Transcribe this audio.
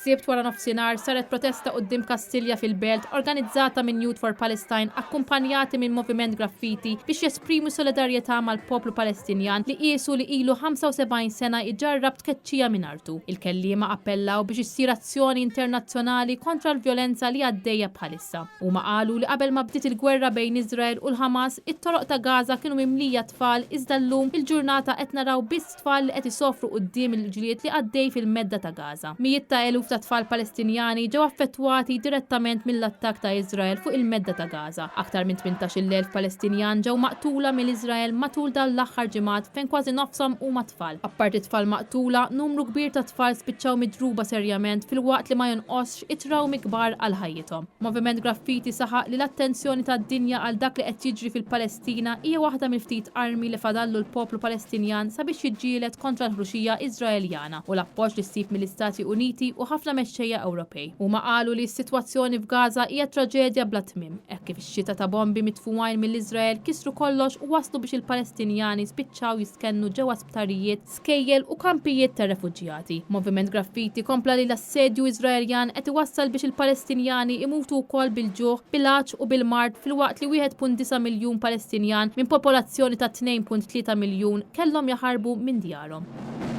Is-Sibt wara nofsinhar saret protesta quddiem Kastilja fil-Belt organizzata minn Youth for Palestine akkumpanjati minn Moviment Graffiti biex jesprimu solidarjetà mal-poplu Palestinjan li qiesu li ilu 75 sena jġarrab tkeċċija minn artu. Il-kelliema appellaw biex issir azzjoni internazzjonali kontra l-vjolenza li għaddejja bħalissa. Huma qalu li qabel ma bdiet il-gwerra bejn Iżrael u l-Ħamas, it-toroq ta' Gaza kienu mimlija tfal iżda llum il-ġurnata qed naraw biss tfal li qed isofru quddiem il-ġlied li għaddej fil-Medda ta' Gaza. Mijiet ta' eluf ta' tfal Palestinjani ġew affettwati direttament mill-attakk ta' Iżrael fuq il-Medda ta' Gaza. Aktar minn 18,000 Palestinjan ġew maqtula mill-Iżrael matul dawn l-aħħar ġimgħat fejn kważi nofshom huma tfal. Apparti tfal maqtula, numru kbir ta' tfal spiċċaw midruba serjament filwaqt li ma jonqosx it-trawmi kbar għal ħajjithom. Moviment Graffiti saħaq li l-attenzjoni tad-dinja għal dak li qed jiġri fil-Palestina hija waħda mill-ftit armi li fadallu l-poplu Palestinjan sabiex jiġġieled kontra l-ħruxija Iżraeljana u l-appoġġ li ssib mill-Istati Uniti u ħafna mexxejja Ewropej. Huma qalu li s-sitwazzjoni f'Gaza hija traġedja bla tmiem, hekk kif ix-xita ta' bombi mitfugħin mill-Iżrael kissru kollox u wasslu biex il-Palestinjani spiċċaw jistkennu ġewwa sptarijiet, skejjel u kampijiet ta' refuġjati. Moviment Graffiti kompla li l-assedju Iżraeljan qed iwassal biex il-Palestinjani imutu wkoll bil-ġuħ, bil-għatx u bil-mard filwaqt li 1.9 miljun Palestinjan minn popolazzjoni ta' 2.3 miljun kellhom jaħarbu minn djarhom.